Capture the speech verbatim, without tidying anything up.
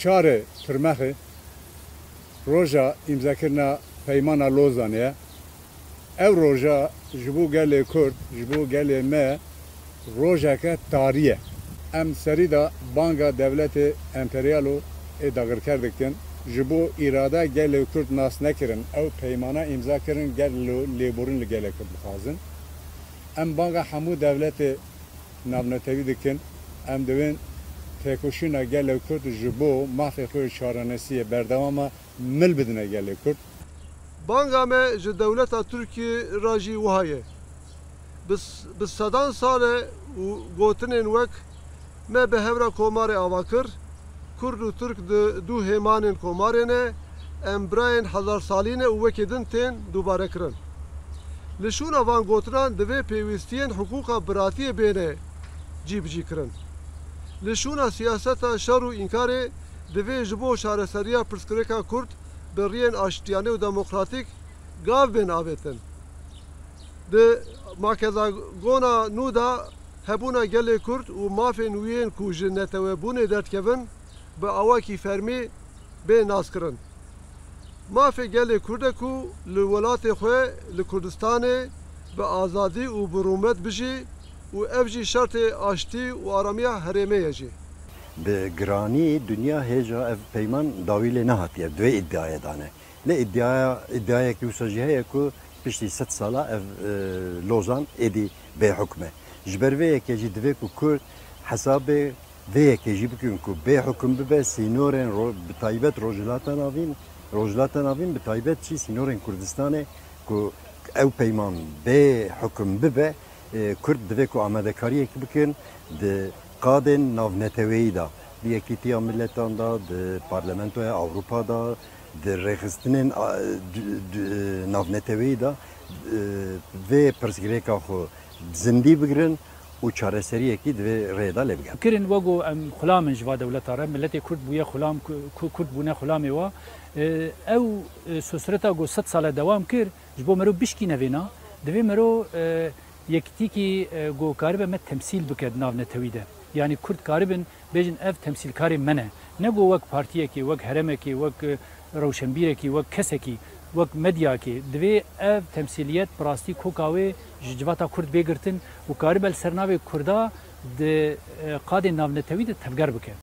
Çarê Tirmexê roja îmzakirina Peymana Lozanê ye. Ew roja ji bo gelê Kurd, ji bo gelê me rojeke tarî ye. Em serî de banga dewletê emperyalo ê dagirker dikin. Ji bo îrada gelê Kurd nas nekirin, ew peymana îmza kirin, gelo lêborîn li gelê Kurd dixwazin. Em banga hemû dewletê navnetewî dikin. Em divên têkoşîna gelê Kurd ji bo mafê xwe û çarenesiyê berdewam e, mil bidine gelê Kurd. Banga me ji dewleta Tirkiyê re jî wiha ye. Bi s-, bi sedan sal e û gotinên wek me bi hev re komarê ava kir, Kurd û Tirk di du hêmanên komarê ne, em birayên hezar salî ne û wekî din tên dubare kirin. Li şûna van gotinan divê pêwîstiyên hiqûqa biratiyê bêne cîbicî kirin. Li şûna siyaseta şer û înkarê divê ji bo çareseriya pirsgirêka Kurd bi riyên aştiyane û demokratîk gav bên avêtin. Di Makedagona nû de hebûna gelê Kurd û mafên wî yên ku ji netewebûnê derdikevin bi awakî fermî bê naskirin. Mafê gelê Kurd e ku li welatê xwe, li Kurdistanê bi azadî û bi rûmet bijî û ev jî şertê aştî û aramiya herêmê ye jî. Bi giranî dinya hêja ev peyman dawî lê nehatiye, bi vê îdiayê dane. Lê îdiaya, îdiayekî wisa jî heye ku piştî sed sala ev, e, Lozan êdî bêhukm e. Ji ber vê yekê jî divê ku Kurd hesabê vê yekê jî bikin ku bêhukm bibe, sînorên ro-, bi taybet Rojhilata Navîn, Rojhilata Navîn bi taybet jî sînorên Kurdistanê ku ew peyman bêhukm bibe, e, Kurd divê ku amadekariyek bikin di qadên navneteweyî de, di Yekîtiya Miletan de, di Parlamentoya Ewropa de, di rêxistinên, a, d-, d-, navneteweyî de, e, vê pirsgirêka xwe zindî bigirin û çareseriyekî di vê rêyê de lê bigirin. Kirin wego em xulam in ji va dewleta re, miletê Kurd bûye xulam, Ku-, Kurd bûne xulamê wa. E, ew, e, sosreta ku sed sale dewam kir, ji bo mero bişkîne vêna, divê mero, e, yektîkî, e, ku karibe me temsîl bike di nav netewî de. Yanî Kurd karibin bêjin ev temsîlkarê me ne. Ne ku wek partiyekê, wek heremekê, wek, e, rewşenbîrekî, wek kesekî, wek medyakê. Divê ev temsîliyet bi rastî koka wê ji civata Kurd bê girtin û karibe li ser navê Kurda di, e, qadên navnetewî de tevger bike.